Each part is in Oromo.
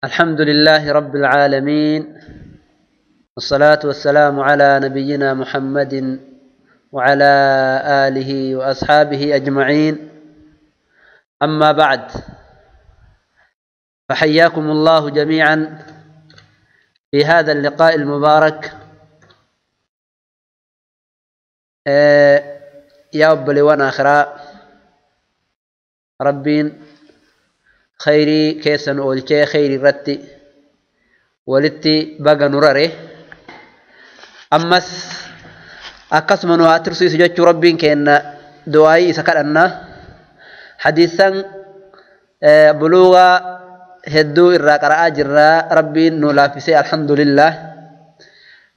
الحمد لله رب العالمين، والصلاة والسلام على نبينا محمد وعلى آله وأصحابه أجمعين. أما بعد، فحياكم الله جميعا في هذا اللقاء المبارك. يا أبلي آخرا ربين خيري كيسن أولشي خيري رتي ولتي بقى نرره أمس أقسم نواترسي سجدت ربين كأن دعائي سكرنا حديثا بلوغا هدو الراقراء جرا ربين نلافسي الحمد لله.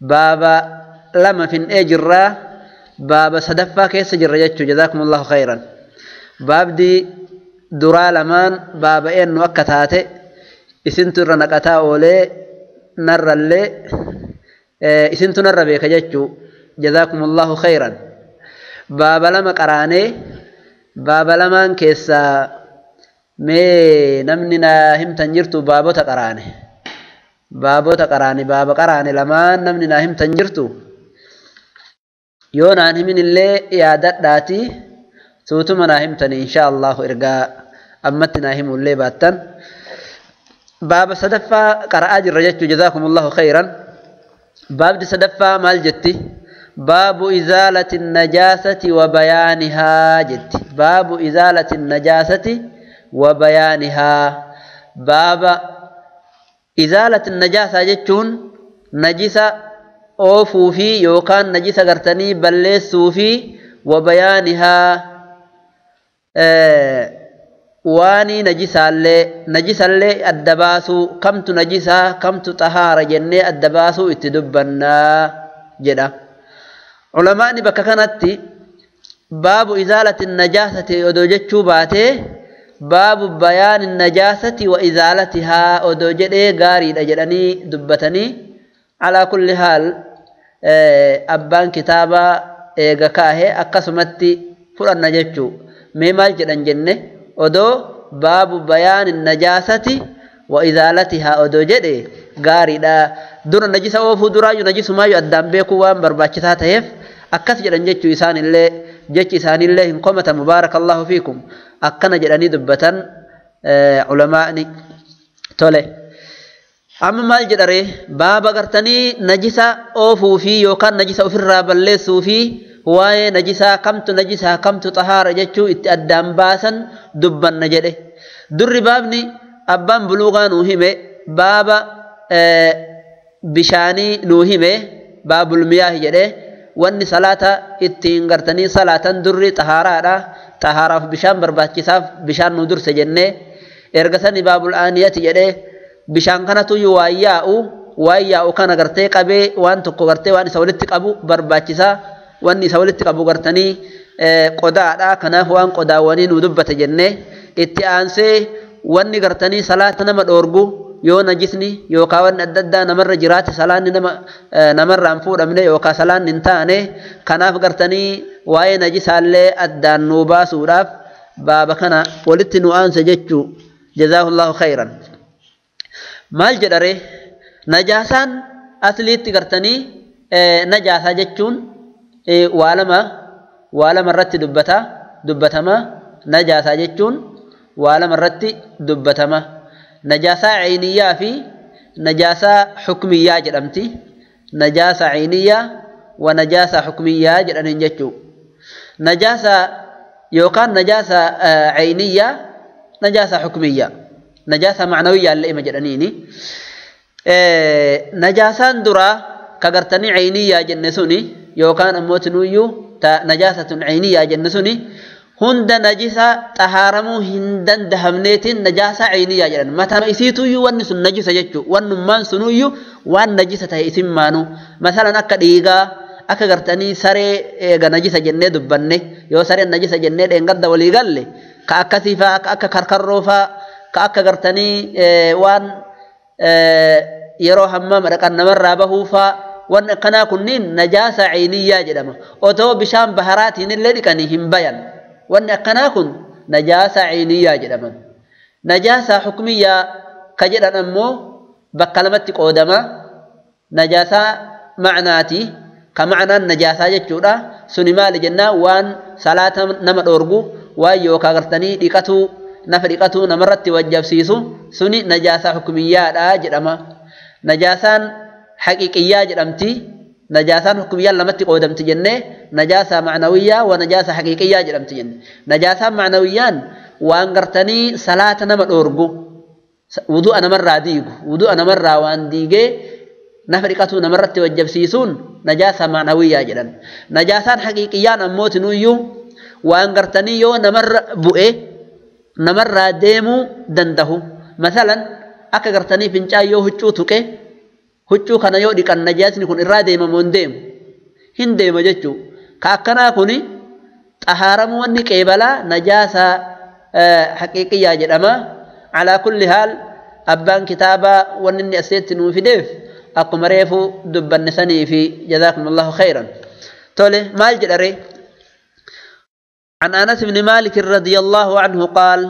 بابا لما فين اجرا بابا صدفة كيس جرجتشو جزاكم الله خيرا. باب دي درا لمان بابا إن وقتاته إسنتو رنقتا أولي نر اللي إسنتو نر بيك جتشو جزاكم الله خيرا. بابا لما قراني بابا لمان كيسا مي نمننا هم تنجرتو بابو تقراني بابو تقراني بابا قراني لمان نمننا هم تنجرتو يونان همين اللي يادت داتي سوتمنا همتني إن شاء الله إرقاء أمتنا هم اللي باتن. باب صدفة قرأ الرجل جزاكم الله خيرا. باب صدفة مال جتي باب إزالة النجاسة وبيانها جتي باب إزالة النجاسة وبيانها. باب إزالة النجاسة جتون نجسة أوفو في يوكان نجسة قرتني بلسو في وبيانها واني نجسة اللي نجسة اللي الدباسو كمت نجسة كمت طهارة جنة الدباسو اتدبنا جدا. علماء بك كانت باب إزالة النجاسة أدوجتشو باته باب بيان النجاسة وإزالتها أدوجت غاري أجلني دبتني. على كل حال أبان كتابة إيغا أقسمتي فرن جتشو ميمال جدن جنة أدو باب بيان النجاسة وإزالتها أدو جدي غاري دا دون النجسة وفو درايو نجس ما يؤدام بيكو وان برباچتا تهف أكس جدن جتشو إسان اللي جتش إسان اللي إن مبارك الله فيكم أكنا جدني دبتن علماءني تولي. أما مال جدري بابا قرتني نجسة أوفو في يوكان نجسة أفر بلسو في واي نجسة كمت نجسة كمت طهارة جتشو اتأدام باسا دبا نجده در بابني أبان بلوغا نوهمه بابا بشاني نوهمه باب المياه جده واني صلاة اتين قرتني صلاة دري طهارة طهارة بشان برباكساف بشان ندر سجنه ارغسني باب الآنية جده بشان كانتو يواياو واياو كان غرتي قبي وان تكو غرتي وان سولت قبو برباچسا وان سولت قبو غرتني قدادا كناف وان قداوني ندبت جنه اتي انسي وان غرتني صلاه نما دورغو يو نجسني يو كاون اددا نمر جرات صلاه نما نمر انفودمنه يو كا صلاه ننتانه كناف غرتني واي نجساله ادان نوبا سوراف بابا كنا ولت نو انس جچو جزاه الله خيرا. مال جدره نجاسان أصليت قرتني نجاسة جتشون والما والما رت دبتا دبتما نجاسة جتشون والما رت دبتما نجاسة عينية في نجاسة حكمية جرمتي نجاسة عينية ونجاسة حكمية جرمتي جتشو نجاسة يوكان نجاسة عينية نجاسة حكمية نجاسة معنوية اللي ما جرانيني نجاسة درا كغرتني عينية جنسوني يوكان أموت نويو تا نجاسة عينية جنسوني هند نجسة طهارمو هندن دهمنيتين نجاسة عينية جران مثلا إسيتو يو ونس النجسة جتشو ونمان سنويو وان نجسة إسم مانو مثلا أكا ديغا أكا غرتني سري نجسة جنة دبني يو سري نجسة جنة دينغد وليغالي كأكا سيفا أكا كركروفا كأكا غرتني وان يرو حمام رقان نمر بهوفا وان كنا كنين نجاسة عينية جدما أتو بشام بهراتين اللي كان هم بيان وان كنا كن نجاسة عينية جدما نجاسة حكمية Ka jedhan ammoo bakka lamatti qoodama. Najaasaa macnaati. Ka macnaan najaasaa jechuudha. Suni maali jennaa waan salaata nama dhoorgu, waan yookaa gartanii dhiqatuu nafa dhiqatuu namarratti wajjabsiisu suni najaasaa hukumiyyaadha jedhama. Najaasaan haqiqiyyaa jedhamti. Najaasaan hukumiyyaan lamatti qoodamti jennee najaasaa macnawiyyaa wa najaasaa haqiqiyyaa jedhamti jenne. Najaasaan macnawiyyaan waan gartanii salaata nama dhoorgu, wudu'a namarraa diigu, wudu'a namarraa waan diigee nafa dhiqatuu namarratti wajjabsiisuun najaasaa macnawiyyaa jedhan. Najaasaan haqiqiyyaan ammoo tinuyyuu waan gartanii yoo namarra bu'e namarraa deemuu danda'u. Masalan akka gartanii fincaan yoo huccuu tuqe, huccuu kana yoo dhiqan najaasni kun irraa deema moo hin deemu? Hin deema jechuu. Ka akkanaa kuni xahaaramuu wanni qeebalaa najaasaa haqiqiyyaa jedhama. Alaa kulli haal abbaan kitaabaa wanni inni asitti nuu fideef akkuma reefu dubbanne sanii fi jazaakumullahu khayran. Tole maal jedha ree? عن أنس بن مالك رضي الله عنه قال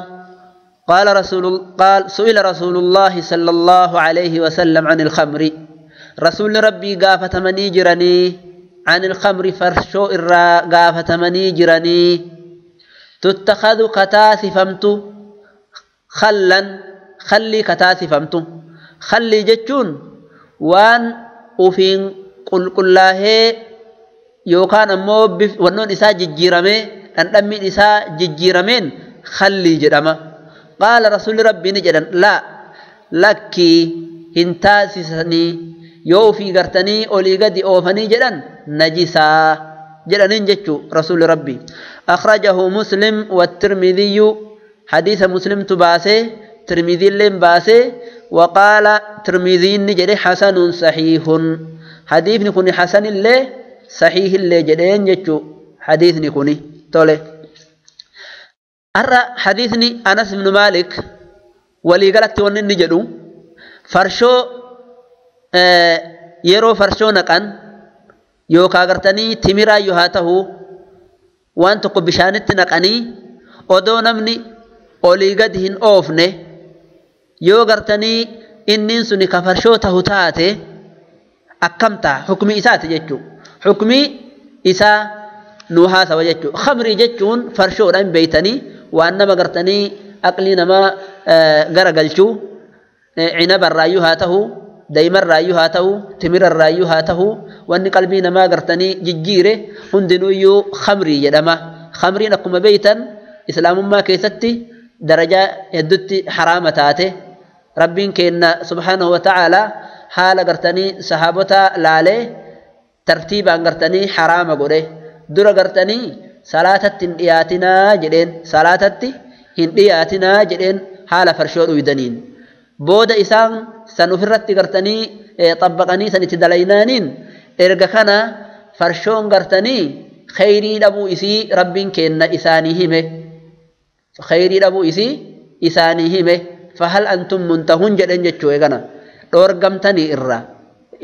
قال رسول قال سئل رسول الله صلى الله عليه وسلم عن الخمر. رسول ربي قافة مني جرني عن الخمر فرشو إرا قافة مني جرني تتخذ كتاسفمت خلا خلي كتاسفمت خلي جتشون وان وفين قل قلاه يوكان أمو ونون إسا ججيرمي dhandhammiin isaa jijjiirameen khallii jedhama. Qaala rasuulli rabbii ni jedhan laa lakkii hin taasisanii yoo ofii gartanii olii gadi oofanii jedhan najisaa jedhaniin jechuu rasuulli rabbii. Akhrajahu Muslim wattirmidiyyu hadiisa Muslimtu baasee Tirmidhiilleen baasee waqaala Tirmidhiin ni jedhe hasanun sahiihun. Hadiisni kun hasanillee sahiihillee jedheen jechuu hadiisni kuni. Tole. Har'a hadiisni Anas ibn Maalik walii galatti wanni inni jedhu farshoo yeroo farshoo naqan yookaa gartanii timiraayyuu haa ta'u waan tokko bishaanitti naqanii odoo namni olii gadi hin oofne yoo gartanii inniin suni ka farshoo tahu taate akkam ta'a hukmii isaati jechuu. Hukmii isaa nu haasawa jechuu. Khamrii jechuun farshoodhaan beeytanii waan nama gartanii aqlii namaa garagalchuu cinabarraayyuu haa ta'u daa'imarraayyuu haa ta'u timirarraayyuu haa ta'u wanni qalbii namaa gartanii jijjiire hundinuyyuu khamrii jedhama. Khamriin akkuma beeytan islaamummaa keessatti darajaa hedduutti haraama taate. Rabbiin keenna subhaanahu wa ta'aalaa haala gartanii sahaabota laalee tartiibaan gartanii haraama godhe. Dura gartanii salaatatti hin dhiyaatinaa jedheen, salaatatti hin dhiyaatinaa jedheen haala farshoo dhuydaniin. Booda isaan san ofirratti gartanii xabbaqanii san itti dalaynaaniin erga kana farshoon gartanii khayrii dhabuu isii rabbiin keenna isaanii hime. Khayrii dhabuu isii isaanii hime. Fahal antum muntahuun jedheen jechuu eegana. Dhoorgamtanii irraa.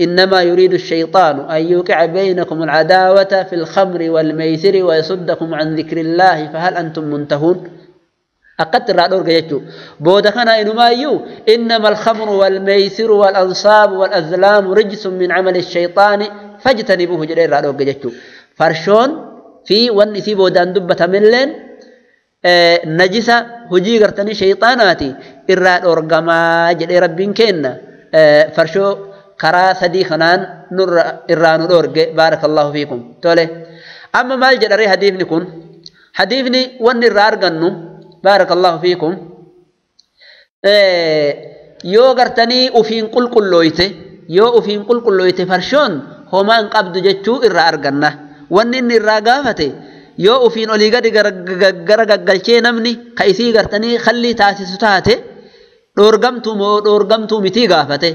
إنما يريد الشيطان أن يوقع بينكم العداوة في الخمر والميسر ويصدكم عن ذكر الله فهل أنتم منتهون. أقدر رأدور جيتشو بودخنا إنما يو إنما الخمر والميسر والأنصاب والأزلام رجس من عمل الشيطان فاجتنبوه جرير رأدور جيتشو. فرشون في ونسي بودان دبة ملين نجسة هجي قرتني شيطاناتي إرادور قما جرير ربين كينا فرشو karaa sadii kanaan irraa nu dhoorge. Baarakallahu fiikum. Tole amma maal jedharee hadiifni kun? Hadiifni wanni irraa argannu baarakallahu fiikum yoo gartanii ufiin qulqullooyte, yoo ufiin qulqullooyte farshoon homaa hin qabdu jechuu irraa arganna. Wanni inni irraa gaafate yoo ufiin olii gadi gara gaggalchee namni ka isii gartanii khallii taasisu taate dhoorgamtuu moo dhoorgamtuu mitii gaafate.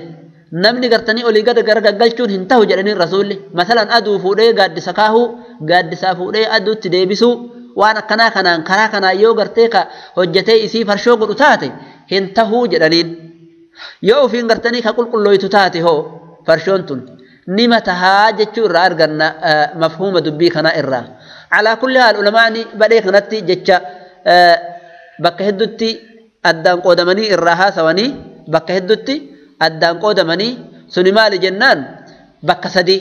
Namni gartanii olii gadi gara gaggalchuun hin tahu jedhanii rasuulli. Masalan aduu fuudhee gaaddisa kaahuu, gaaddisaa fuudhee aduutti deebisuu waan akkanaa kanaan karaa kanaan yoo gartee ka hojjetee isii farshoo godhu taate hin tahuu jedhaniin. Yoo ofiin gartanii ka qulqullooytu taate hoo farshoon tun nima tahaa jechuu irraa arganna mafhuuma dubbii kanaa irraa. Alaa kulli haal ulamaani badhee kanatti jecha bakka hedduutti addaan qoodamanii irraa haasawanii bakka heddutti addaan qoodamanii suni maali jennaan bakka sadi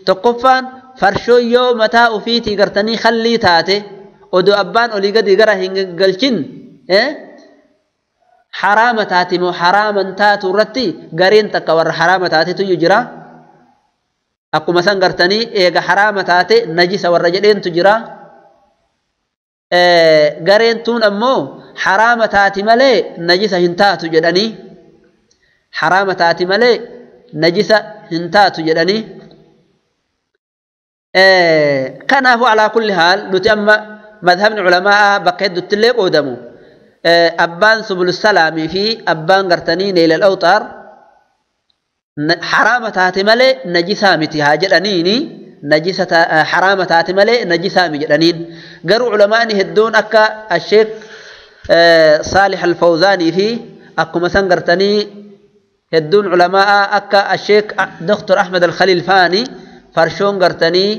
tokkoffaan farshoo yoo mataa ufiitii gartanii khallii taate odoo abbaan olii gadi gara hin galchin haraama taate moo haraaman taatu irratti gareen takka warra haraama taatetu jira akkuma san gartanii eega haraama taate najisa warra jedheentu jira gareen tun ammoo haraama taati malee najisa hin taatu jedhanii haraama taati malee najisa hin taatu jedhanii kanaafuu alaa kulli haal nuti amma madhabni culamaa bakka hedduutti illee qoodamu abbaan subul salaamii fi abbaan gartanii neelal awxaar haraama taate malee najisaa miti haa jedhaniini najisa haraama taate malee najisaa mi jedhaniin garuu culamaani hedduun akka asheek Saalih Alfawzaanii fi akkuma san gartanii hedduun culamaa akka asheek Dr. Ahmed Alkhaliil faani farshoon gartanii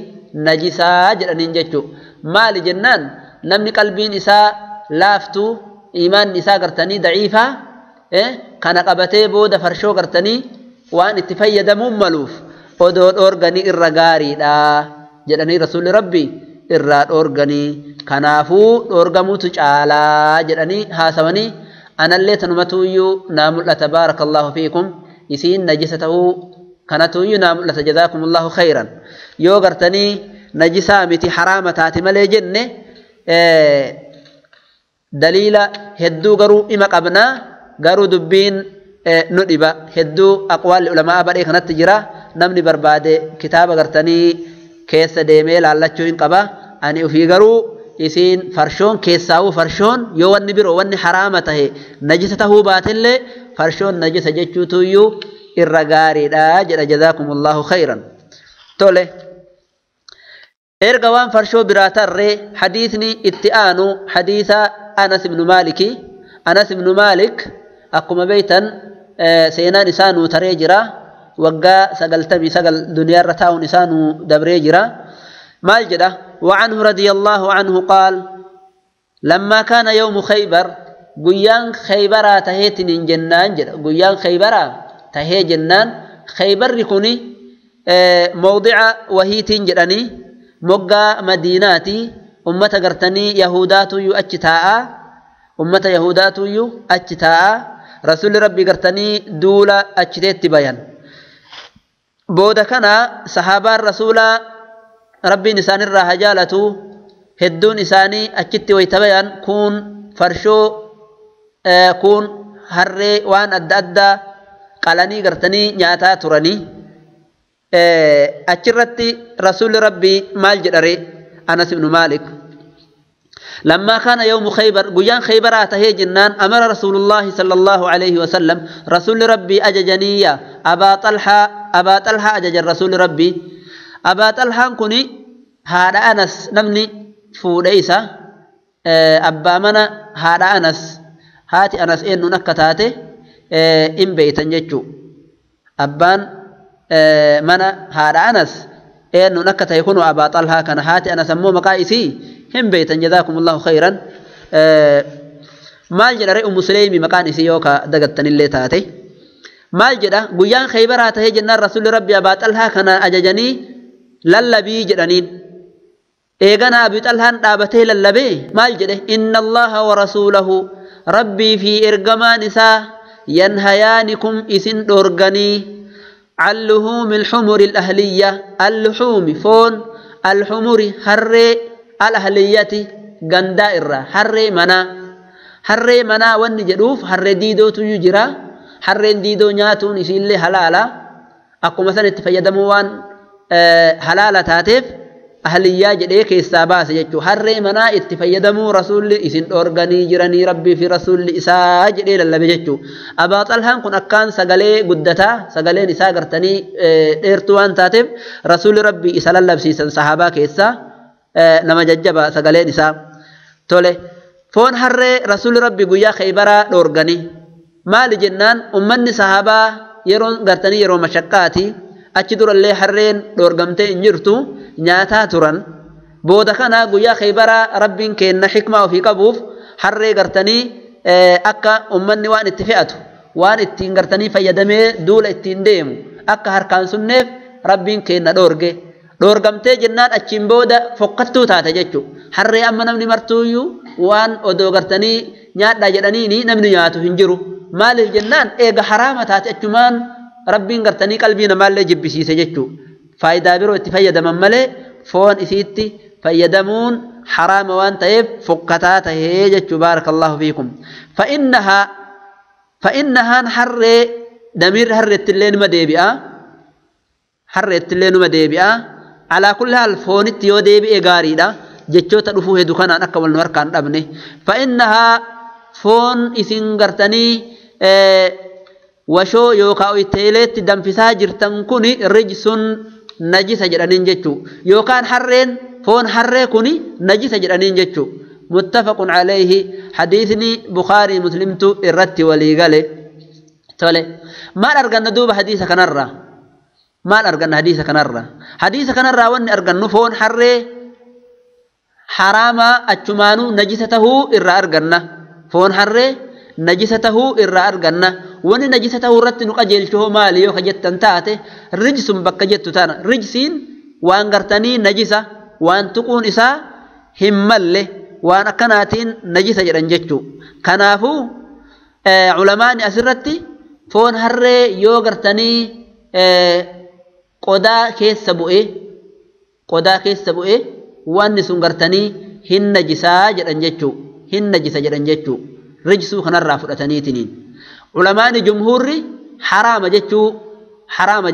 najisaa jedhaniin jechuu maali jennaan namni qalbiin isaa laaftuu iimaanni isaa gartanii daciifaa kana qabatee booda farshoo gartanii waan itti fayyadamuun maluuf odoo dhoorganii irra gaariidha jedhanii rasuulli rabbi irraa dhoorganii kanaafuu dhoorgamuutu caalaa jedhanii haasawanii anallee tanumatuuyyuu naa mul'ata baarakallahu fiikum isiin najisa ta'uu kanatuuyyuu naa mul'ata jazaakumullahu khayran yoo gartanii najisaa miti haraama taate malee jenne daliila hedduu garuu ima qabnaa garuu dubbiin nu dhiba hedduu aqwaalli ulamaa badhee kanatti jira namni barbaade kitaaba gartanii keessa deemee laallachuu hin qaba ani ofii garuu isiin farshoon keessaawuu farshoon yoo wanni biroo wanni haraama tahe najisa tahuu baatellee farshoon najisa jechuutuyyuu irra gaariidha jedha jazaakumullahu khayran tole erga waan farshoo biraa tarree hadiisni itti aanu hadiisa Anas ibnu Maaliki Anas ibnu Maalik akkuma beeytan seenaan isaa nuu taree jira waggaa 99 duniyaarra taa'uun isaa nuu dabree jira maal jedha وعنه رضي الله عنه قال لما كان يوم خيبر قيان خيبرا تهيتن جنان قيان خيبرا تهي جنان خيبر كوني موضع وهيتين جراني مقا مديناتي أمة قرتني يهوداتو يؤجتاء أمة يهوداتو يؤجتاء رسول ربي قرتني دولة أجتيت بيان بودا كان صحابة الرسول ربي نسان الرهجالة هدون إساني أجتي ويتبيان كون فرشو كون هري وان أدى أدى قالني قرتني نياتا تراني أجرتي رسول ربي مال جدري أنس بن مالك لما كان يوم خيبر قيان خيبر تهي جنان أمر رسول الله صلى الله عليه وسلم رسول ربي أججنية أبا طلحة أبا طلحة أجج الرسول ربي أبا طلحة كني هذا أنس نمني فوديسة أبا منا هذا أنس هاتي أنس إنو نكتاته إن بيتن جتشو أبان منا هذا أنس إنو نكتا يكون أبا طلحة كان هاتي أنس أمو مقايسي هم بيتن جزاكم الله خيرا مال جرى أم سليمي مكان إسيوكا دقتن اللي تاتي مال جرى قيان خيبرات هي جنة رسول ربي أبا طلحة كان أججني للبي جرانين إيغانا أبي طلحة دابته للبي مال جرى إن الله ورسوله ربي في إرقمان نساء ينهيانكم إسن دورغني عن لحوم الحمر الأهلية اللحوم فون الحمر هري الأهلية غندائرة هري منا هري منا ونجروف هري ديدو تيجرا هري ديدو نياتون إسيلي حلالا أكو مثلا تفيدموان حلالة تاتف أهلية جدي كيسا باس جتشو هري منا اتفيدمو رسول إسن أورغاني جراني ربي في رسول إسا جدي للبي جتشو أبا طلحان كن أكان سغالي قدتا سغالي نسا غرتني إرتوان تاتف رسول ربي إسا للبسيسا صحابة كيسا نما ججبا سغالي نسا تولي فون هري رسول ربي قيا خيبرا أورغاني مال جنان أمني صحابة يرون غرتني يرون مشقاتي achi durallee harreen dhoorgamtee hin jirtu nyaataa turan booda kana guyyaa khaybaraa rabbiin kenna xikmaa ofii qabuuf harree gartanii akka ummanni waan itti fe'atu Waan ittiin gartanii fayyadamee duula ittiin deemu akka harkaan sunneef rabbiin kenna dhoorge. Dhoorgamtee jennaan achiin booda fokkattuu taate jechuudha. Harree amma namni martuuyyuu waan odoo gartanii nyaadhaa jedhaniini namni nyaatu hin jiru. Maaliif jennaan eega haraama taate achumaan rabbiin gartanii qalbii namaallee jibbisiise jechuudha. Faayidaa biroo itti fayyadaman malee foon isiitti fayyadamuun haraama waan ta'eef fokkataa tahee jechuu. Baarakallahu fiikum. Fa'innahaan harree damiirri harreettillee numa deebi'a. Harreettillee numa deebi'a. Alaa kulli haal foonitti yoo deebi'e gaariidha. Jechoota dhufuu hedduu kanaan akka wal nu harkaan dhabne. Fa'innahaa foon isin gartanii washoo yookaan oyiteeleetti danfisaa jirtan kuni rijsun najisa jedhaniin jechuu. Yookaan harreen foon harree kuni najisa jedhaniin jechuu. Muttafaqun alayhi hadiisni Bukaarii Muslimtu irratti walii gale. Tole maal arganna duuba hadiisa kanarraa? Maal arganna hadiisa kanarraa? Hadiisa kanarraa wanni argannu foon harree haraama achumaanuu najisa tahuu irraa arganna. Foon harree najisa tahuu irraa arganna. Wanni najisa tahuu irratti nu qajeelchu hoo maali yoo ka jettan taate rijsun bakka jettu tana. Rijsiin waan gartanii najisa waan tuquun isaa hin malle waan akkanaatiin najisa jedhan jechuu. Kanaafuu culamaani asirratti foon harree yoo gartanii qodaa keessa bu'e wanni sun gartanii hin najisaa jedhan jechuu. Hin najisa jedhan jechuu. Rijsuu kanarraa fudhataniitiniin. Culamaani jumhuurri haraama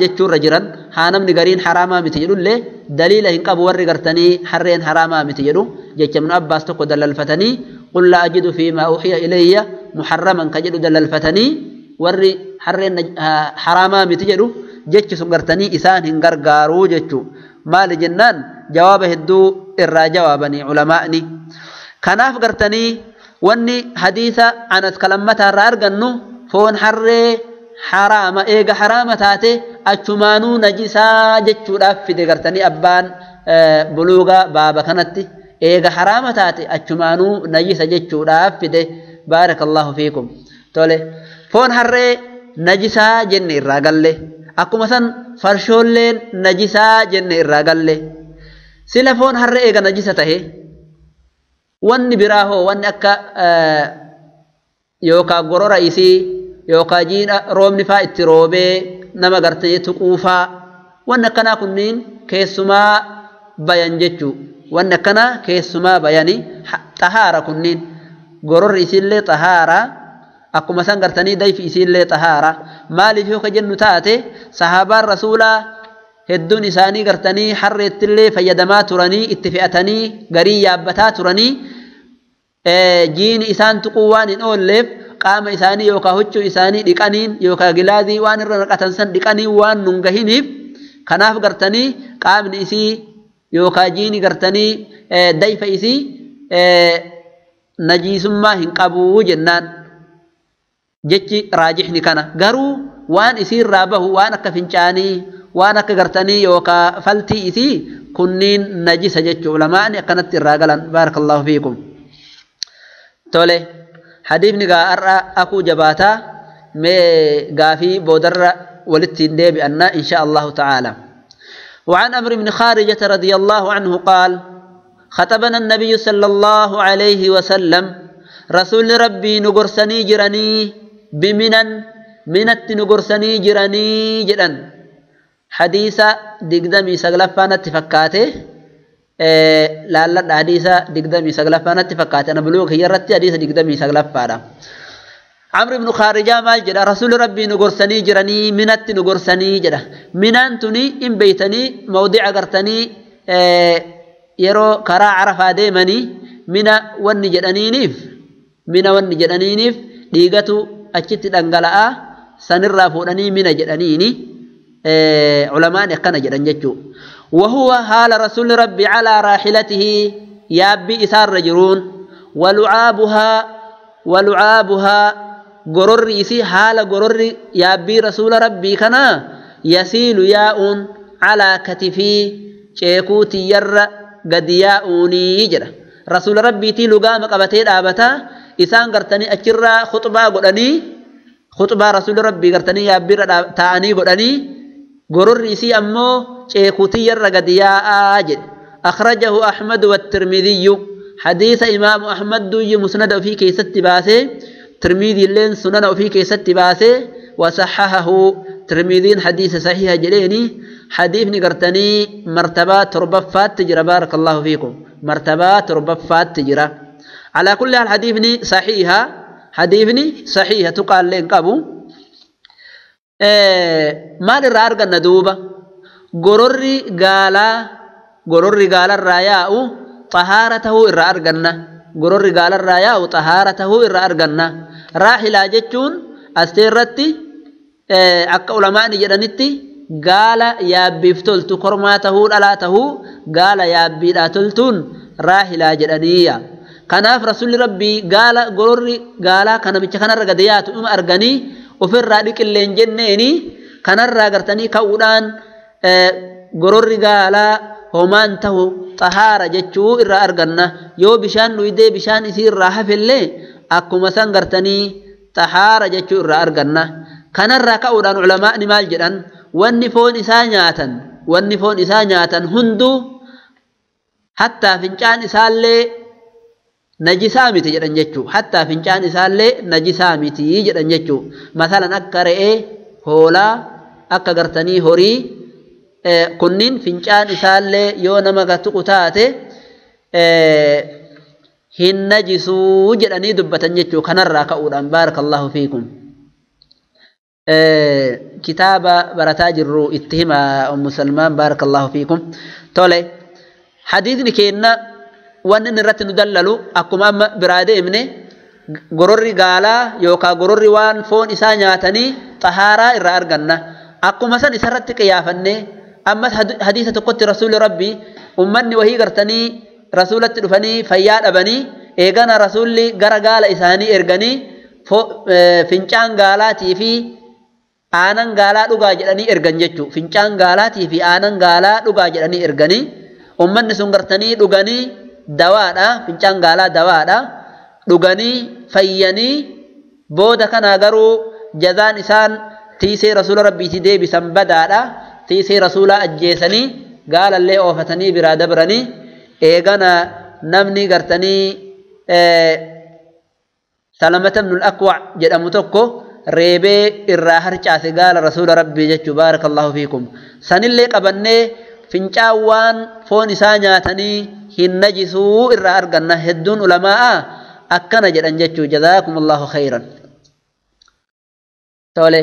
jechuurra jiran haa namni gariin haraamaa miti jedhullee daliila hin qabu warri gartanii harreen haraamaa miti jedhu jecha Ibnu Abbaas tokko dalalfatanii qul laa ajidu fiimaa uhiya ilayya muharraman ka jedhu dalalfatanii warri harreen haraamaa miti jedhu jechi sun gartanii isaan hin gargaaruu jechuu. Maali jennaan jawaaba hedduu irraa jawaabanii culamaa'ni. Kanaaf gartanii wanni hadiisa Anas kalammataa irraa argannu foon harree haraama eega haraama taate achumaanuu najisaa jechuudhaaf fide gartanii abbaan buluuga baaba kanatti eega haraama taate achumaanuu najisa jechuudhaaf fide. Baarakallahu fiikum. Tole foon harree najisaa jenne irraa galle. Akkuma san farshoolleen najisaa jenne irraa galle. Sila foon harree eega najisa tahe wanni biraa hoo wanni akka yookaan gorora isii yookaan jiidha roobni faa itti roobee nama gartee tuquufaa wanni akkanaa kunniin keessumaa bayan jechuu. Wanni akkanaa keessumaa bayanii xahaara kunniin gororri isiillee xahaara akkuma san gartanii dayfi isiillee xahaara. Maaliif yoo ka jennu taate sahaabaan rasuulaa hedduun isaanii gartanii harreettillee fayyadamaa turanii itti fe'atanii garii yaabbataa turanii jiini isaan tuquu waan hin oolleef qaama isaanii yookaan huccuu isaanii dhiqaniin yookaan gilaazii waan irra naqatan san dhiqanii waan nun gahiniif kanaaf gartanii qaamni isii yookaan jiini gartanii dayfa isii najiisummaa hin qabuu jennaan jechi raajixni kana. Garuu waan isiirraa bahu waan akka fincaanii waan akka gartanii yookaan faltii isii kunniin najisa jechuu ulamaani akkanatti irraa galan. Baarakallahu fiikum. Tole hadiifni gaa har'a akuu jabaataa mee gaafii boodarra walitti hin deebi'anna insha Allahu ta'ala. وعن عمرو بن خارجة رضي الله عنه قال خطبنا النبي صلى الله عليه وسلم رسول ربي نقرسني جرني بمنن منت نقرسني جرني جرن. حديث دقدمي سغلفانا تفكاته لا حديث دقدمي سغلفانا تفكاته أنا بلوغ هي رتي حديث دقدمي سغلفانا. عمرو بن خارجة مال جدا رسول ربي نقرسني جرني منت نقرسني جدا منانتني إن بيتني موضع قرتني يرو كرا عرفا ديمني من وني جدنينيف من وني جدنينيف ديغتو أشت دنقلاء سنرافونني من جدنيني علماء كان جدن جتشو. وهو حال رسول ربي على راحلته يابي إسار رجرون ولعابها غرور إسي حال غرور يابي رسول ربي كنا يسيل ياء على كتفي شيكوتي ير قد ياؤني جرى رسول ربي تي لقام قبتي دابتا إسان قرتني أجرى خطبة قرني Khuxbaa rasuulli rabbii gartanii yaabbiirra taa'anii godhanii gororri isii ammoo ceekutiyyarra gadi yaa'aa jedhe. Akhrajahu Ahmad wattirmidiyyu hadiisa imaamu Ahmad duyyi musnada ofii keessatti baasee Tirmidii illeen sunana ofii keessatti baasee wasaxahahu Tirmidiin hadiisa sahiha jedheeni hadiifni gartanii martabaa torbaffaatti jira baarakallahu fiikum martabaa torbaffaatti jira. Alaa kulli haal hadiifni sahiha hadiifni sahiha tuqaallee hin qabu. Maal irraa arganna duuba gororri gaalaa gororri gaalarraa yaa'u xahaara tahuu irraa arganna. Gororri gaalarraa yaa'u xahaara tahuu irraa arganna. Raaxilaa jechuun asteerratti akka ulamaani jedhanitti gaala yaabbiif toltu kormaa tahuu dhalaa tahuu gaala yaabbiidhaa toltuun raaxilaa jedhaniiya. Kanaaf rasuulli rabbii gaala gororri gaalaa kan namicha kanarra gadi yaatu uma arganii ofirraa dhiqilleen jenneeni kanarraa gartanii ka'uudhaan gororri gaalaa homaan tahu xahaara jechuu irraa arganna. Yoo bishaan dhuydee bishaan isii irraa hafellee akkuma san gartanii xahaara jechuu irraa arganna. Kanarraa ka'uudhaan ulamaa'ni maal jedhan wanni foon isaa nyaatan wanni foon isaa nyaatan hunduu hattaa fincaan isaallee najisaa miti jedhan jechuu hattaa fincaan isaallee najisaa miti jedhan jechuu. Masalan akka re'ee hoolaa akka gartanii horii kunniin fincaan isaallee yoo nama tuqu taate hin najisuu jedhanii dubbatan jechuu kanarraa ka'uudhaan baarakallahu fiikum. Kitaaba barataa jirru itti hima Ummu Salmaan baarakallahu fiikum. Tole hadiisni keenna wanni inni irratti nu dallalu akkuma amma biraa deemne gororri gaalaa yookaan gororri waan foon isaa nyaatanii xahaaraa irraa arganna. Akkuma san isarratti qiyaafanne ammas hadiisa tokkotti rasuulli rabbii ummanni wahii gartanii rasuulatti dhufanii fayyaa dhabanii eegana rasuulli gara gaala isaanii erganii fincaan gaalaatii fi aanan gaalaa dhugaa jedhanii ergan jechuu. Fincaan gaalaatii fi aanan gaalaa dhugaa jedhanii erganii ummanni sun gartanii dhuganii dawaadha fincaan gaalaa dawaadha dhuganii fayyanii booda kanaa garuu jazaan isaan tiisee rasuula rabbiitti deebisan badaadha. Tiisee rasuulaa ajjeesanii gaalallee oofatanii biraa dabranii eegana namni gartanii Salamata ibnul Akwa jedhamu tokko reebee irraa harcaase gaala rasuula rabbii jechuu baarakallahu fiikum. Sanillee qabannee fincaan waan foon isaa nyaatanii hin najisuu irraa arganna. Hedduun ulamaa'a akkana jedhan jechuu jazaakumullahu khayran. Tole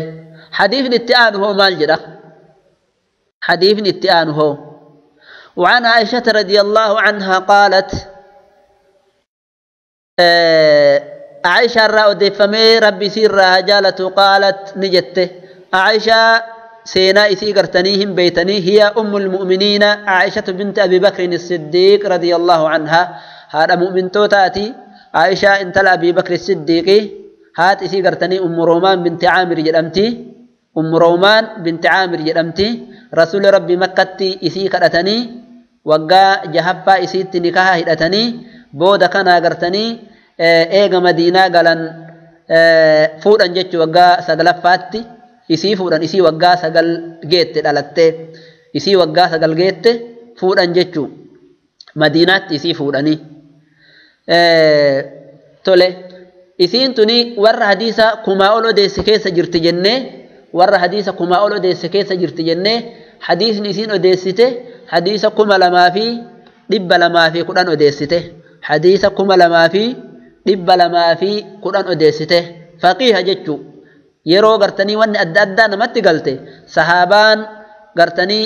hadiifni itti aanu hoo maal jedha? Hadiifni itti aanu hoo وعن عائشة رضي الله عنها قالت عائشة رأى فمي ربي سير جالت قالت نجته عائشة سينا إسي قرتنيهم بيتني هي أم المؤمنين عائشة بنت أبي بكر الصديق رضي الله عنها. هذا مؤمن توتاتي عائشة انت أبي بكر الصديق هات إسي قرتني أم رومان بنت عامر جلمتي أم رومان بنت عامر جلمتي رسول ربي مكتي إسي كرتني وقا جهفا إسي نكاها هدتني بودا كان قرتني eega madiinaa galan fuudhan jechuu waggaa sagalaffaatti isii fuudhan isii waggaa 9 geette dhalatte isii waggaa 9 geette fuudhan jechuu madiinaatti isii fuudhanii. Tole isiin tuni warra hadiisa kumaa ol odeesse keessa jirti jennee warra hadiisa kumaa ol odeesse keessa jirti jennee hadiisni isiin odeessite hadiisa 2210 odeessite hadiisa 2210 odeessite. Faqiiha jechuu yeroo gartanii wanni adda addaa namatti galte sahaabaan gartanii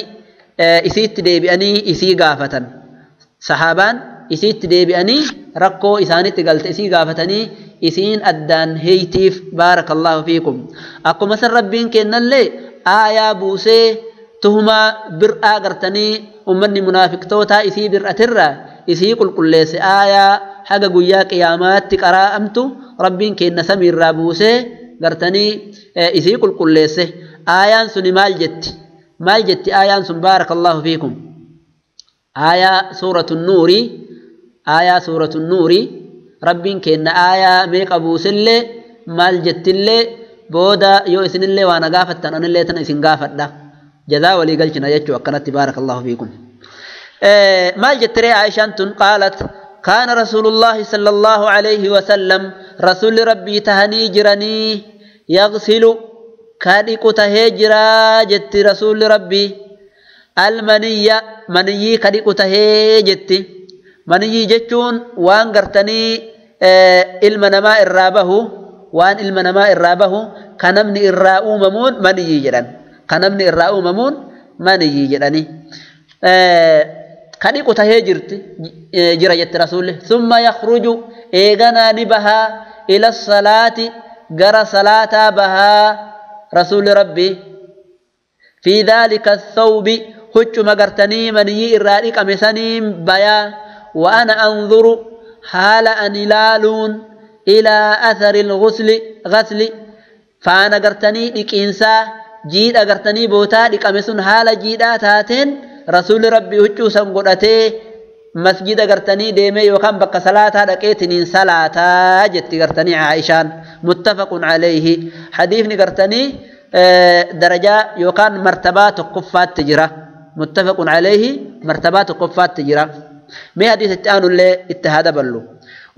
isiitti deebi'anii isii gaafatan. Sahaabaan isiitti deebi'anii rakkoo isaanitti galte isii gaafatanii isiin addaan heeytiif baarakallahu fiikum. Akkuma san rabbiin kennallee aayaa buusee tuhumaa bir'aa gartanii ummanni munaafiqtootaa isii bir'atirraa isii qulqulleesse aayaa haga guyyaa qiyaamaatti qaraa'amtu rabbiin kenna samiirraa buusee gartanii isii qulqulleesse. Aayaan suni maal jetti? Maal jetti aayaan sun baarakallahu fiikum? Aayaa suuratu nuuri aayaa suuratu nuuri rabbiin kenna aayaa meeqa buusillee maal jettillee booda yoo isinillee waan gaafattan anillee tana isin gaafadha jazaa walii galchina jechuu akkanatti baarakallahu fiikum. Maal jettiree Aishaan tun qaalat kaana rasuulullaahi sallallahu alayhi wasallam rasuulli rabbii tahanii jiranii yagsilu ka dhiqu tahee jiraa jetti rasuulli rabbii almaniyya maniyyii ka dhiqu tahee jetti. Maniyyii jechuun waan gartanii ilma namaa irraa bahu waan ilma namaa irraa bahu ka namni irraa uumamuun maniyyii jedhan ka namni irraa uumamuun maniyyii jedhani ka dhiqu tahee jirti jira jetti rasuulli. Summa yakhruju eeganaa ni bahaa ila salaati gara salaataa bahaa rasuulli rabbii fi dhaalika thawbi huccuma gartanii maniyyii irraa dhiqame saniin bayaa wa ana anzuru haala an ilaaluun ilaa athari ghasli faana gartanii dhiqiinsaa jiidha gartanii bootaa dhiqame sun haala jiidhaa taateen rasuulli rabbii huccuu san godhatee masjida gartanii deemee yookaan bakka salaataa dhaqeetiniin salaataa jetti gartanii Aishaan. Muttafaqun alayhi. Hadiifni gartanii darajaa yookaan martabaa tokkoffaatti jira. Muttafaqun alayhi martabaa tokkoffaatti jira. Mee hadiisa itti aanullee itti haa daballu.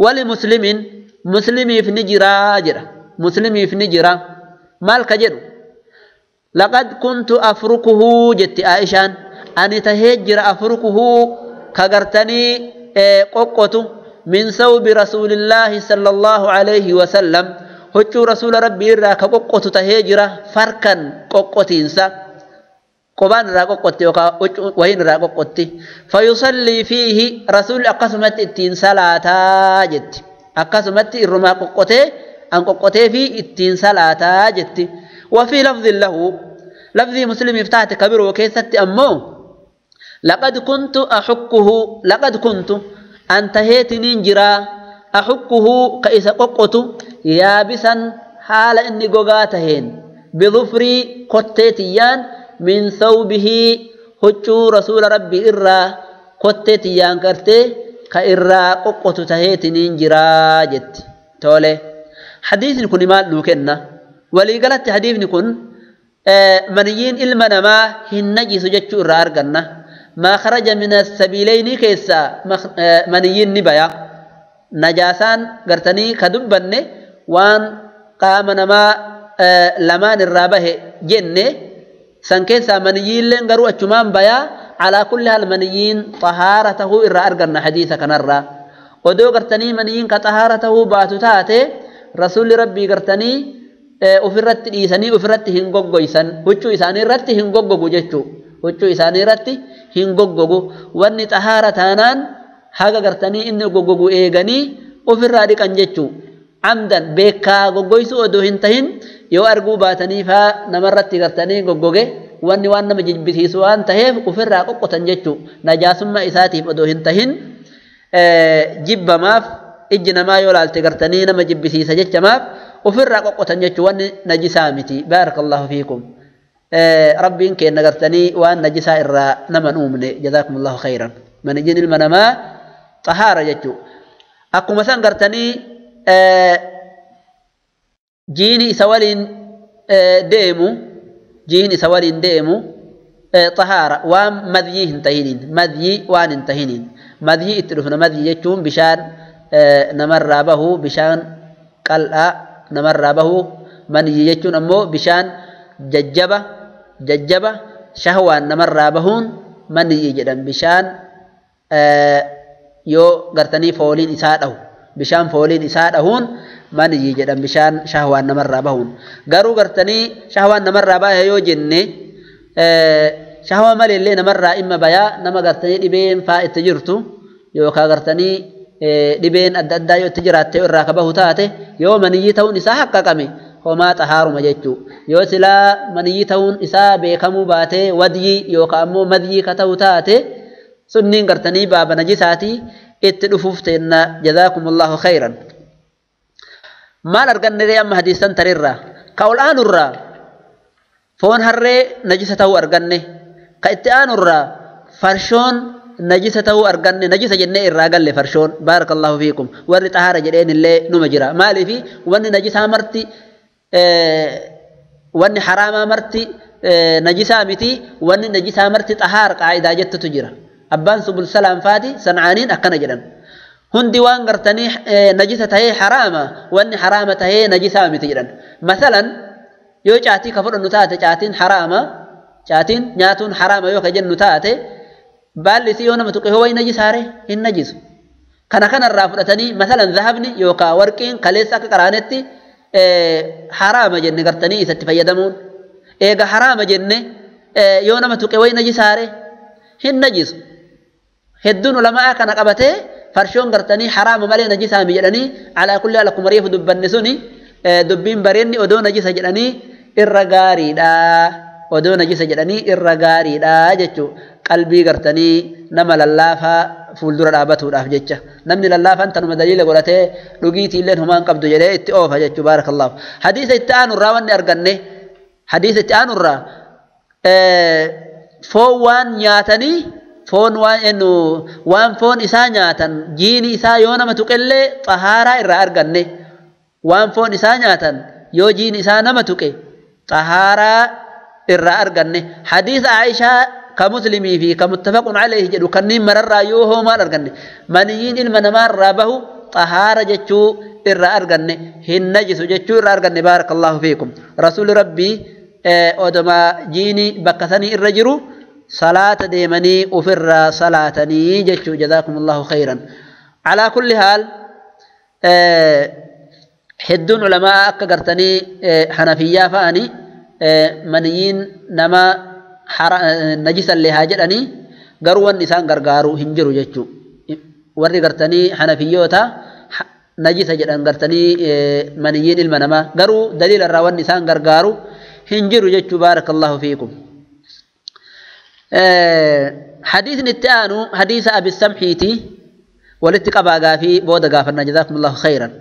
Wali muslimin muslimiif ni jiraa jedha. Muslimiif ni jira. Maal ka jedhu? Laqad kuntu afrukuhu jetti Aishaan. Ani tahee jira afrukuhu ka gartanii qoqqotu min sawbi rasuulillaahi sallallahu alayhi wasallam huccuu rasuula rabbii irraa ka qoqqotu tahee jira farkan qoqqotiinsa qobaan irraa qoqqotti yookaan wahiin irraa qoqqotti fayusallii fiihi rasuulli akkasumatti ittiin salaataa jetti akkasumatti irrumaa qoqqotee an qoqqotee fi ittiin salaataa jetti. Wafii lafdin lahu lafdii muslimiif taate kabiroo keessatti ammoo laqad kuntu axukkuhu laqad kuntu an taheetiniin jiraa axukkuhu ka isa qoqqotu yaabisan haala inni gogaa taheen bidufrii kotteetiyyaan min thawbihi huccuu rasuula rabbii irraa kotteetiyyaan gartee ka irraa qoqqotu taheetiniin jiraa jetti. Tole hadiisni kun maal nuu kenna? Waliigalatti hadiisni kun maniyyiin ilma namaa hin najisu jechuu irraa arganna. Maa kharaja min asabiilayni keessaa maniyyiin ni baya. Najaasaan gartanii ka dubbanne waan qaama namaa lamaan irraa bahe jenne san keessaa maniyyiilleen garuu achumaan bayaa. Alaa kulli haal maniyyiin xahaara tahuu irraa arganna hadiisa kanarraa. Odoo gartanii maniyyiin ka xahaara tahuu baatu taate rasuulli rabbii gartanii ofirratti dhiisanii ofirratti hin goggoysan huccuu isaanii irratti hin goggogu jechuu huccuu isaanii irratti hin goggogu. Wanni xahaara taanaan haga gartanii inni goggogu eeganii ofirraa dhiqan jechuu amdan beekaa goggoysuu odoo hin tahin yoo arguu baatanii faa namarratti gartanii goggoge wanni waan nama jibbisiisu waan taheef ofirraa qoqqotan jechuu najaasummaa isaatiif odoo hin tahin jibbamaaf ijji namaa yoo laalte gartanii nama jibbisiisa jechamaaf ofirraa qoqqotan jechuu wanni najisaa miti. Baarakallahu fiikum. Rabbiin kenna gartanii waan najisaa irraa nama uumne. Jazaakumullahu khayran. Maniyyiin ilma namaa xahaara jechuu. Akkuma san gartanii jiini isa waliin deemu jiin isa waliin deemu xahaara waan madyii hin tahiniin madyii waan hin tahiniin madyii itti dhufna. Madyii jechuun bishaan namarraa bahu bishaan qal'aa namarraa bahu. Maniyyii jechuun ammoo bishaan jajjaba jajjaba shahwaan namarraa bahuun maniyyii jedhan. Bishaan yoo gartanii fooliin isaa dhahu bishaan fooliin isaa dhahuun maniyyii jedhan bishaan shahwaan namarraa bahuun. Garuu gartanii shahwaan namarraa bahe yoo jenne shahwaa maleellee namarraa imma bayaa nama gartanii dhibeen faa itti jirtu yookaan gartanii dhibeen adda addaa yoo itti jiraatte irraa ka bahu taate yoo maniyyii ta'uun isaa haqqaqame homaa xahaaruma jechuu. Yoo silaa maniyyii ta'uun isaa beekamuu baatee wadyii yookaan ammoo madyii ka ta'u taate sunniin gartanii baaba najisaatii itti dhufuuf teenna. Jazaakumullahu khayran. Maal arganne ree amma hadiisan tarirraa ka ol aanurraa foon harree najisa ta'uu arganne ka itti aanurraa farshoon najisa ta'uu arganne najisa jennee irraa galle farshoon. Baarakallahu fiikum. Warri xahaara jedheen illee numa jira. Maaliifi wanni najisaa marti Wanni haraamaa marti najisaa miti, wanni najisaa marti xahaar qaa'idaa jettutu jira. Abbaan Subul Salaam faati Sancaaniin akkana jedhan. Hundi waan gartanii najisa tahee haraama, wanni haraama tahee najisaa miti jedhan. Masalan yoo caatii ka fudhannu taate caatiin haraama, caatiin nyaatuun haraama yoo ka jennu taate baalli isii yoo nama tuqe hoo wayi najisaare hin najisu. Kana kanarraa fudhatanii masalan zahabni yookaan warqiin kaleessa akka qaraanetti haraama jenne gartanii isatti fayyadamuun. Eega haraama jenne yoo nama tuqe wayi najisaare hin najisu. Hedduun ulamaa kana qabatee farshoon gartanii haraama malee najisaami jedhanii alaa kulli haal akkuma reefu dubbanne suni dubbiin bareenni odoo najisa jedhanii irra gaariidha. Odoo najisa jedhanii irra gaariidha jechuu qalbii gartanii nama lallaafaa fuuldura dhaabatuudhaaf jecha. Namni lallaafaan tanuma daliila godhatee dhugiitii illeen homaan qabdu jedhee itti oofa jechuu baarakallaahu. Hadiisa itti aanurraa wanni arganne hadiisa itti aanurraa foon waan nyaatanii foon waan ennu waan foon isaa nyaatan jiini isaa yoo nama tuqellee xahaaraa irraa arganne. Waan foon isaa nyaatan yoo jiini isaa nama tuqe xahaaraa irraa arganne. Hadiisa Aishaa ka Muslimii fi ka muttafaqun alayhi jedhu kanneen mararraa yoo hoo maal arganne? Maniyyiin ilma namaarraa bahu xahaara jechuu irraa arganne, hin najisu jechuu irraa arganne. Baarakallaahu fiikum. Rasuulli Rabbii odoma jiini bakka sanii irra jiru salaata deemanii ofirraa salaatanii jechuu. Jazaakumullahu khayran. Alaa kulli haal hedduun ulamaa akka gartanii Hanafiyyaa fa'anii maniyyiin nama najisallee haa jedhanii garuu wanni isaan gargaaru hin jiru jechuu. Warri gartanii Hanafiyyoota najisa jedhan gartanii maniyyiin ilma namaa garuu daliila irraa wanni isaan gargaaru hin jiru jechuu. Baarakallaahu fiikum. Hadiisni itti aanu hadiisa Abi Samxiiti walitti qabaa gaafii booda gaafanna. Jazaakumullahu khayran.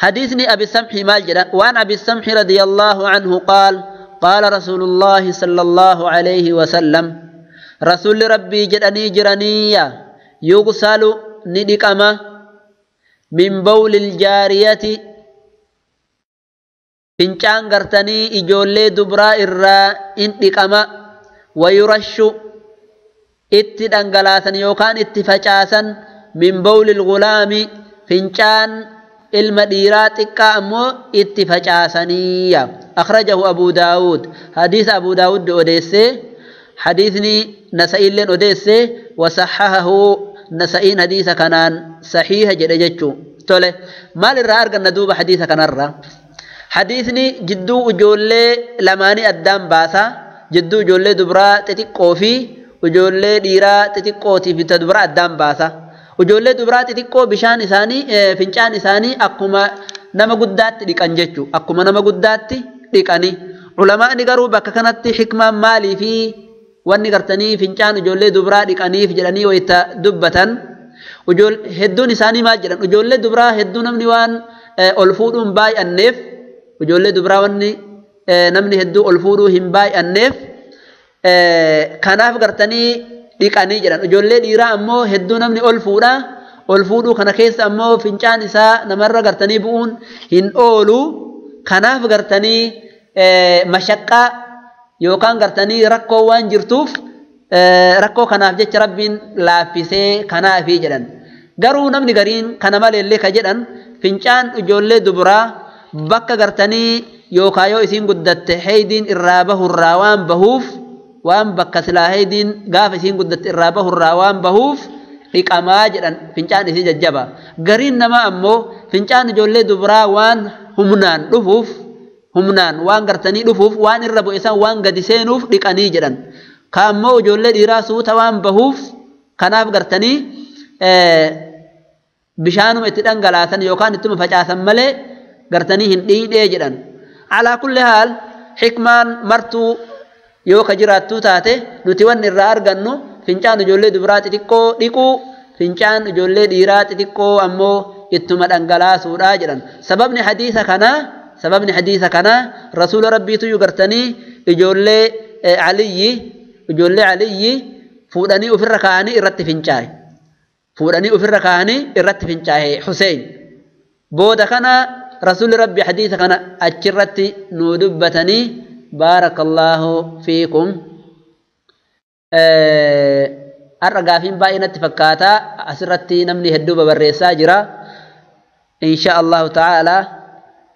حديثني أبي السمح مال جدا. وعن أبي السمح رضي الله عنه قال قال رسول الله صلى الله عليه وسلم رسول ربي جدني جرانية يغسل ندقما من بول الجارية فنشان غرتني إجولي دبرا إرا اندقما ويرش اتدنغلاسا يوكان اتفجاسا من بول الغلام فنشان ilma dhiiraa xiqqaa ammoo itti facaasaniya. Akhrajahu Abu Daawud. Hadiisa Abu Daawud odeesse, hadiisni Nasa'iilleen odeesse, wasaxahahu Nasa'iin hadiisa kanaan saxiiha jedhe jechuu. Tole, maal irraa arganna duuba hadiisa kanarra? Hadiisni jidduu ijoollee lamaanii addaan baasa. Jidduu ijoollee dubraa xixiqqoo fi ijoollee dhiiraa xixiqqootii fi ta dubraa addaan baasa. Ijoollee dubraa xixiqqoo bishaan isaanii fincaan isaanii akkuma nama guddaatti dhiqan jechuu. Akkuma nama guddaatti dhiqani. Ulamaani garuu bakka kanatti hikmaan maalii fi wanni gartanii fincaan ijoollee dubraa dhiqaniif jedhanii wayita dubbatan hedduun isaanii maal jedhan? Ijoollee dubraa hedduu namni waan ol fuudhuun baay'anneef, ijoollee dubraa wanni namni hedduu ol fuudhuu hin baay'anneef kanaaf gartanii dhiqanii jedhan. Ijoollee dhiiraa ammoo hedduu namni ol fuudha. Ol fuudhuu kana keessa ammoo fincaan isaa namarra gartanii bu'uun hin oolu. Kanaaf gartanii mashaqqaa yookaan gartanii rakkoo waan jirtuuf rakkoo kanaaf jecha Rabbiin laaffisee kanaafi jedhan. Garuu namni gariin kana maleellee ka jedhan fincaan ijoollee dubaraa bakka gartanii yookaan yoo isiin guddatte heydiin irraa bahurraa waan bahuuf, waan bakka silaa heydiin gaafa isiin guddatte irraa bahurraa waan bahuuf dhiqamaa jedhan fincaan isii jajjaba. Gariin namaa ammoo fincaan ijoollee dubaraa waan humnaan dhufuuf, humnaan waan gartanii dhufuuf, waan irra bu'e san waan gadi seenuuf dhiqanii jedhan. Ka ammoo ijoollee dhiiraa suuta waan bahuuf kanaaf gartanii bishaanuma itti dhangalaasan yookaan ittuma facaasan malee gartanii hin dhiidhee jedhan. Alaa kulli haal hikmaan martuu yoo ka jiraattuu taate nuti wanni irraa argannu fincaan ijoollee dubaraa xixiqqoo dhiquu, fincaan ijoollee dhiiraa xixiqqoo ammoo ittuma dhangalaasuudha jedhan. Sababni hadiisa kanaa rasuula Rabbiitu iyyuu gartanii ijoollee Aliyyi fuudhanii ofirra kaa'anii irratti fincaa'e. Fuudhanii ofirra kaa'anii irratti fincaa'e Hussein. Booda kana Rasuulli Rabbi hadiisa kana achirratti nuu dubbatanii. Baarakallahu fiikum. Har'a gaafiin baay'ee natti fakkaata, asirratti namni hedduu babarreessaa jira. Insha Allahu ta'ala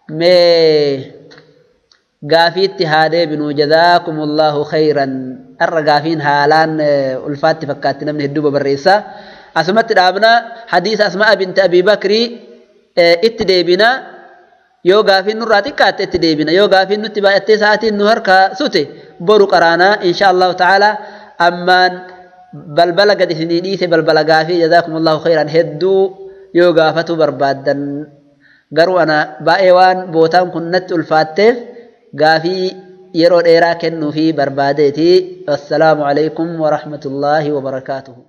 mee gaafiitti haa deebinu. Jazaakumullahu khayran. Har'a gaafiin haalaan ulfaatti fakkaatti, namni hedduu babarreessaa. Asumatti dhaabna. Hadiisa Asma'a binti Abi Bakrii itti deebina. Yoo gaafiin nurraa xiqqaatte itti deebina, yoo gaafiin nutti baay'attee sa'aatiin nu harkaa sute boru qaraanaa insha Allahu ta'ala. Ammaan balbala gad isinii dhiise, balbala gaafii. Jazaakumullahu khayran. Hedduu yoo gaafatu barbaaddan, garuu ana baay'ee waan bootaan kun natti ulfaatteef gaafii yeroo dheeraa kennuufii barbaadeeti. Assalaamu alaykum warahmatullaahi wabarakaatuhu.